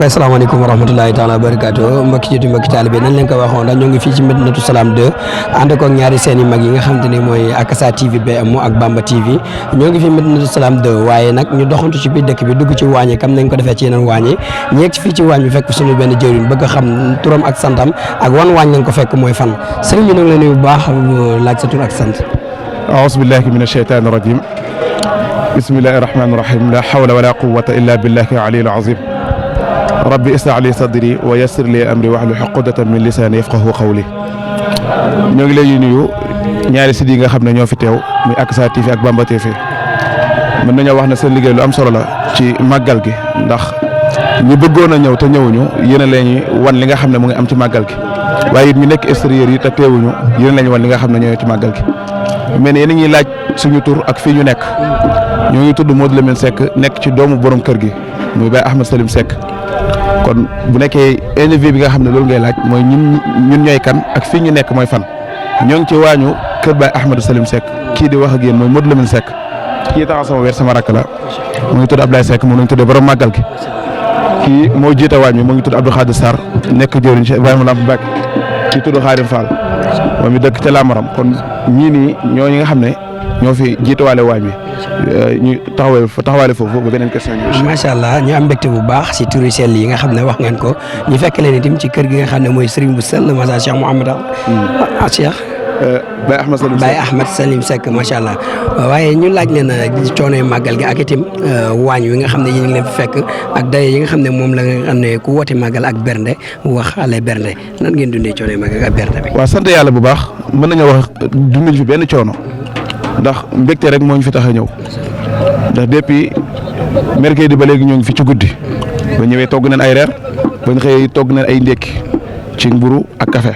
asalaamaaleykum wa rahmatulahi taala wa barakaatu mbokki jiitu mbokki taalibe nañ leen ko waxoon dañ ñoo ngi fii ci Medinatu Salaam 2 ànd ko ak ñaari seen yu mag yi nga xamante ne mooy Akasa TV BM ak Bamba TV ñoo ngi fii Medinatu Salaam 2 waaye nag ñu doxantu ci biir dëkk bi dugg ci waañ yi comme nañ ko defee ci yeneen waañ yi ñu yegg fii ci waañ bi fekk suñu benn jëwriñ bëgg a xam turam ak santam ak wan waañ lañ ko fekk mooy fan sëriñ bi nag la nuyu bu baax laaj sa tur ak sant. aouzu billahi mina shaytaani rajim bismillahi rahmaani rahim la hawla wala quwwata illa billahi aliyil azim rabbi ishrah li sadri wa yassir li amri wahlul uqdatan min lisani yafqahu qawli ñoo ngi lay nuyu ñaari site yi nga xam ne ñoo fi teew muy Akasa TV ak Bamba TV mën nañoo wax ne seen liggéey lu am solo la ci màggal gi ndax ñi bëggoon a ñëw te ñëwuñu yéen a leen wan li nga xam ne mu ngi am ci màggal gi waaye it ñu nekk extérieur yi te teewuñu yéen a leen wan li nga xam ne ñoo ci màggal gi mais yéen a ngi laaj suñu tur ak fii ñu nekk ñoo ngi tudd Modou Lamine Seck nekk ci doomu borom kër gi muy Baye Ahmed Salim Seck kon bu nekkee interview bi nga xam ne loolu ngay laaj mooy ñun ñooy kan ak fii ñu nekk mooy fan ñoo ngi ci waañu kër Baye Ahmed Salim Seck kii di wax ak yéen mooy Modou Lamine Seck kii taxaw sama weer sama rakk la mu ngi tudd Abdoulaye Seck moom la ñu tuddee borom màggal gi kii moo jiite waañ bi mu ngi tudd Abdou Khadir Sarr nekk jëwriñ ci Ibrahima Lamp Mbacke kii tudd Khadim Fall moom it dëkk ca Lamaram kon ñii nii ñoo ñi nga xam ne ñoo fi jiitewaale waañ bi ñu taxawaale foofu ba beneen question yi. macha allah ñu am mbégte bu baax si turi sell yi nga xam ne wax ngeen ko ñu fekk leen itam ci kër gi nga xam ne mooy sëriñ bu sell macha Cheikh Mouhamed Cheikh Baye Ahmed Salim Seck macha allah waaye ñu laaj leen coonoy màggal gi ak itam waañ wi nga xam ne yéen ngi leen fi fekk ak daye yi nga xam ne moom la nga xam ne ku woote màggal ak bernde wax ale bernde nan ngeen dundee coonoy màggal ak bernde bi. waaw sant yàlla bu baax mën nañoo wax dunduñ fi benn coono ndax mbégte rek moo ñu fi tax a ñëw ndax depuis mercredi ba léegi ñoo ngi fi ci guddi ba ñëwee togg nañ ay reer ba ñu xëyee togg nañ ay ndékki ci mburu ak café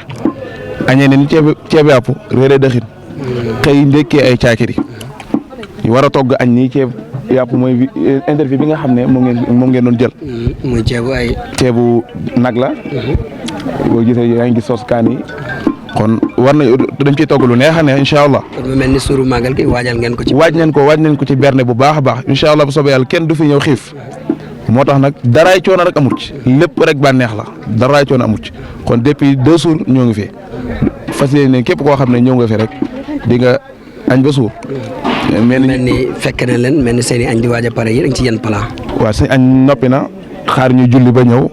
añee nañ ceeb yàpp réeree dëxin xëy ndékkee ay caakiri ñu war a togg añ nii ceeb yàpp mooy interview bi nga xam ne moom ngeen doon jël. muy ceebu nag la. boo gisee yaa ngi gis sos kaan yi kon war na dañ ciy togg lu neex a neex incha allah. kon mu mel ni suuru màggal gi waajal ngeen ko ci. waaj nañ ko ci berne bu baax a baax incha allah bu soobee yàlla kenn du fi ñëw xiif moo tax nag daraay coono rek amut ci lépp rek bànneex la daraay coono amut ci kon depuis 2 jours ñoo ngi fi fas yéene képp koo xam ne ñëw nga fi rek di nga añ ba suur. mel ni fekk na leen mel ni seen i añ di waaj a pare yéen a ngi ci yenn plat. waaw sëñ añ noppi na xaar ñu julli ba ñëw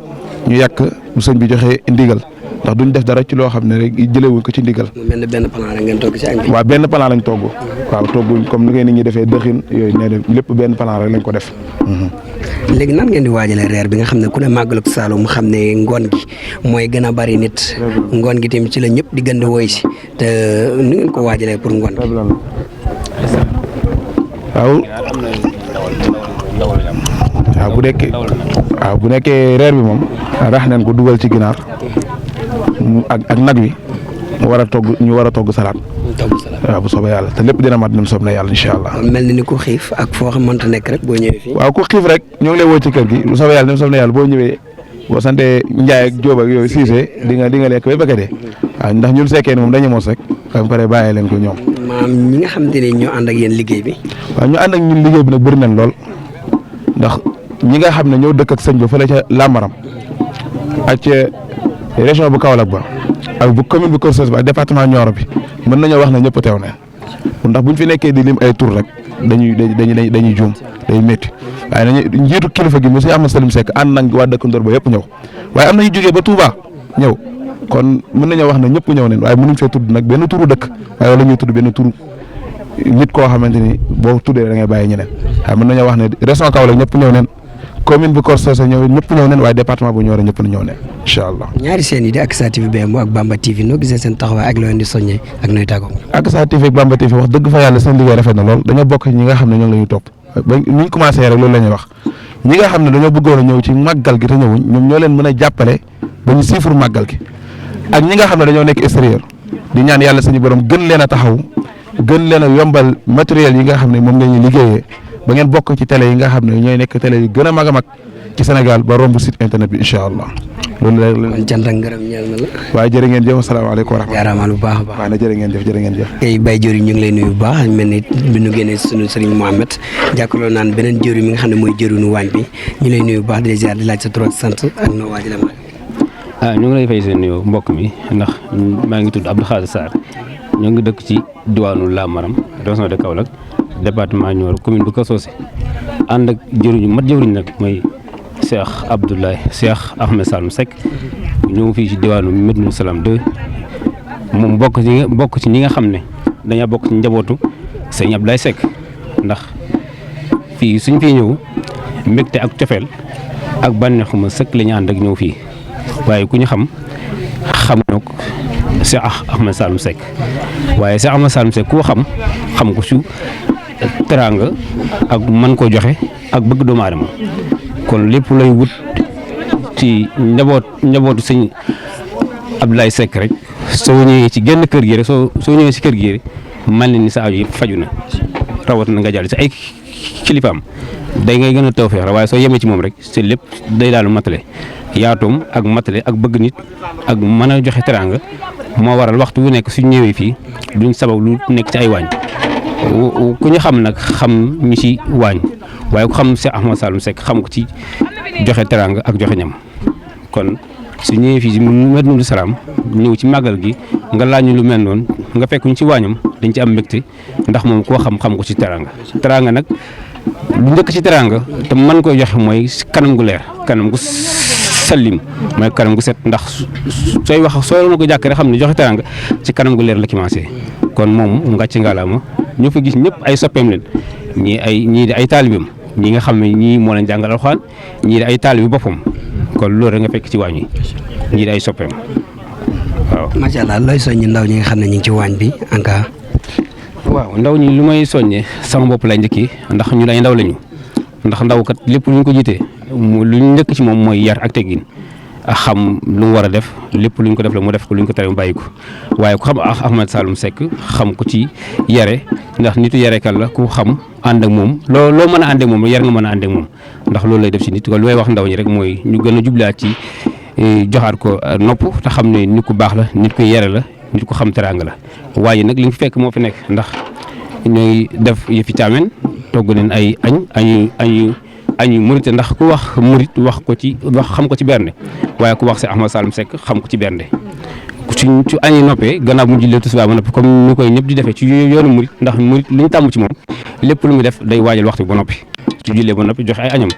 ñu yàq bu sëñ bi joxee ndigal. ndax duñ def dara ci loo xam ne rek jëlewuñ ko ci ndigal. mu mel ne benn plan la ngeen togg ci añ bi. waaw benn plan lañ togg. waaw togguñ comme ni ngeen nit ñi defee dëxin yooyu nee na lépp benn plan rek lañ ko def. léegi nan ngeen di waajalee reer bi nga xam ne ku ne màggalu Saloum xam ne ngoon gi mooy gën a bari nit. ngoon gi tamit ci la ñëpp di gën di woy si te nu ngeen ko waajalee pour ngoon gi. waaw bu nekkee reer bi moom rax nañ ko dugal ci ginaar ak nag wi ñu war a togg salaat. waaw bu soobee yàlla te lépp dina mat dem soob na yàlla incha allah. mel ni ku xiif ak foo xam mënta nekk rek boo ñëwee fii. waaw ku xiif rek ñoo ngi lay woo ci kër gi bu soobee yàlla dem soob na yàlla boo ñëwee boo santee Ndiaye ak Diop ak yooyu Cissé di nga lekk ba bëgg a dee waaw ndax ñun sekkee ni moom dañu mos rek ba pare bàyyee leen ko ñoom. maanaam ñi nga xamante ne ñoo ànd ak yéen liggéey bi. waaw ñu ànd ak ñun liggéey bi nag bëri nañ lool ndax ñi nga xam ne ñoo dëkk ak sëñ ba fële ca Lamaram ak ca région bu Kaolack ba ak bu commune bu Kër Saalum ba ak département Nioro bi mën nañoo wax ne ñëpp teew na ndax buñ fi nekkee di lim ay tur rek dañuy juum day métti waaye nañu njiitu kilifa gi monsieur Ahmed Salim Seck ànd nañ waa dëkk Ndor ba yëpp ñëw waaye am na ñu jógee ba Touba ñëw kon mën nañoo wax ne ñëpp ñëw nañ waaye mënuñ fee tudd nag benn turu dëkk waaye wala ñuy tudd benn turu nit koo xamante ni boo tuddee da ngay bàyyi ñeneen waaye mën nañoo wax ne région Kaolack ñëpp ñëw nañ commune bu Kër Saalum ñëpp ñëw nañ waaye département bu Nioro ñëpp ñëw nañ incha allah. ñaari seen yi di Akasa TV BM ak Bamba TV noo gisee seen taxawaay ak loo leen di soññee ak nooy tàggoo. Akasa TV ak Bamba TV wax dëgg fa yàlla seen liggéey rafet na lool dañoo bokk ñi nga xam ne ñoom la ñuy topp ba ni ñu commencé rek loolu la ñuy wax ñi nga xam ne dañoo bëggoon a ñëw ci màggal gi te ñëwuñ ñoom ñoo leen mën a jàppale ba ñu siifur màggal gi ak ñi nga xam ne dañoo nekk extérieur di ñaan yàlla suñu borom gën leen a taxaw gën leen a yombal matériel yi nga xam ne moom la ñuy liggéeyee ba ngeen bokk ci télé yi nga xam ne ñooy nekk télé yi gën a mag a mag ci Sénégal ba romb site internet bi incha allah. loolu rek kon cant ak ngërëm ñeel na la. waaye jërë ngeen jëf asalaamaaleykum wa rahmatulah. jaaraamal bu baax a baax. waaye nag jërë ngeen jëf. tey Baye Diori ñu ngi lay nuyu bu baax mel ni bi ñu génnee sunu Serigne Mohamed jàkkaarloo naan beneen Diori mi nga xam ne mooy jëriñu waañ bi ñu lay nuyu bu baax di la ziar di laaj sa tur ak sant ak noo waajal ma. ñu ngi lay fay seen nuyoo mbokk mi ndax maa ngi tudd Abdou Khadir Sarr ñoo ngi dëkk ci diwaanu Lamaram région de Kaolack département Nioro commune bu Kassosé ànd ak jëriñu mat jëriñ nag mooy Cheikh Ahmed Saloum Seck ñu ngi fii ci diwaanu Médina Salam 2 moom bokk ci ñi nga xam ne dañaa bokk ci njabootu sëñ Abdoulaye Seck ndax fii suñ fii ñëw mbégte ak cofeel ak bànneexuma sëkk la ñu ànd ak ñëw fii waaye ku ñu xam na ko Cheikh Ahmed Saloum Seck waaye Cheikh Ahmed Saloum Seck koo xam ko ci teraanga ak mën koo joxe ak bëgg doomu aadama kon lépp lay wut ci njabootu sëñ Abdoulaye Seck rek soo ñëwee ci genn kër gi rek soo ñëwee ci kër gi rek mel ni sa aju yëpp faju na rawat na nga jàll ci ay kilifaam day ngay gën a tawfeex waaye soo yemee ci moom rek c'est lépp day daal matale yaatoom ak matale ak bëgg nit ak mën a joxe teraanga moo waral waxtu wu nekk suñ ñëwee fii duñ sabab lu nekk ci ay waañ ku ñu xam nag xam ñu ci waañ waaye ku xam Cheikh Ahmed Saloum Seck xam ko ci joxe teraanga ak joxe ñam kon su ñëwee fii ci Médina Salam ñëw ci màggal gi nga laaj ñu lu mel noonu nga fekk ñu ci waañam dañ ci am mbégte ndax moom koo xam ko ci teraanga nag lu njëkk ci teraanga te mën koy joxe mooy kanam gu leer kanam gu sallim mooy kanam gu set ndax soo na ko jàkk rek xam ne joxe teraanga ci kanam gu leer la commencé kon moom ngàcc ngalaama ñu fa gis ñëpp ay soppeem leen ñii di ay taalibeem ñi nga xam ne ñii moo leen jàngal alxuraan ñii di ay taalibe boppam kon loolu rek nga fekk ci waañ wi ñii di ay soppeem waaw. macha allah looy soññi ndaw ñi nga xam ne ñu ngi ci waañ bi ANCAR. waaw ndaw ñi lu may soññee sama bopp lay njëkki ndax ñun ay ndaw lañu ndax ndaw kat lépp lu ñu ko jiitee lu ñu njëkk ci moom mooy yar ak teggin xam lu mu war a def lépp lu ñu ko def la mu def ko lu ñu ko tere mu bàyyi ko waaye ku xam Ahmed Saloum Seck xam ko ci yare ndax nitu yarekat la ku xam ànd ak moom loo mën a ànd ak moom yar nga mën a ànd ak moom ndax loolu lay def ci nit kon lu may wax ndaw ñi rek mooy ñu gën a jublaat ci joxaat ko nopp te xam ne nit ku baax la nit ku yare la nit ku xam teraanga la waaye nag li nga fi fekk moo fi nekk ndax ñooy def yëfi caamen togg leen ay añu murit ndax ku wax murit xam ko ci bernde waaye ku wax si Ahmed Saloum Seck xam ko ci bernde ci añi noppee gannaaw mu jullee tisbaar ba noppi comme ni koy ñëpp di defee ci yoonu murit ndax murit li ñu tàmm ci moom lépp lu muy def day waajal waxtu ba noppi ci jullee ba noppi joxe ay añam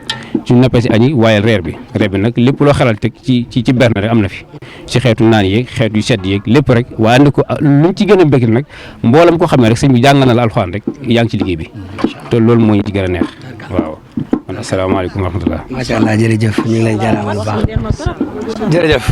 ci noppee si añi waayal reer bi nag lépp loo xelal teg ci bernde rek am na fi ci xeetu naan yeeg xeetu yu sedd yeeg lépp rek waaye andi ko luñ ci gën a bëgg nag mboolam ko xam ne rek sëñ bi jàngal na la alxuraan rek yaa ngi ci liggéey bi te loolu mooy ci gën a neex waaw asalaamaaleykum wa rahmatulah. macha allah jërëjëf ñu ngi lay jaaraamal bu baax jërëjëf.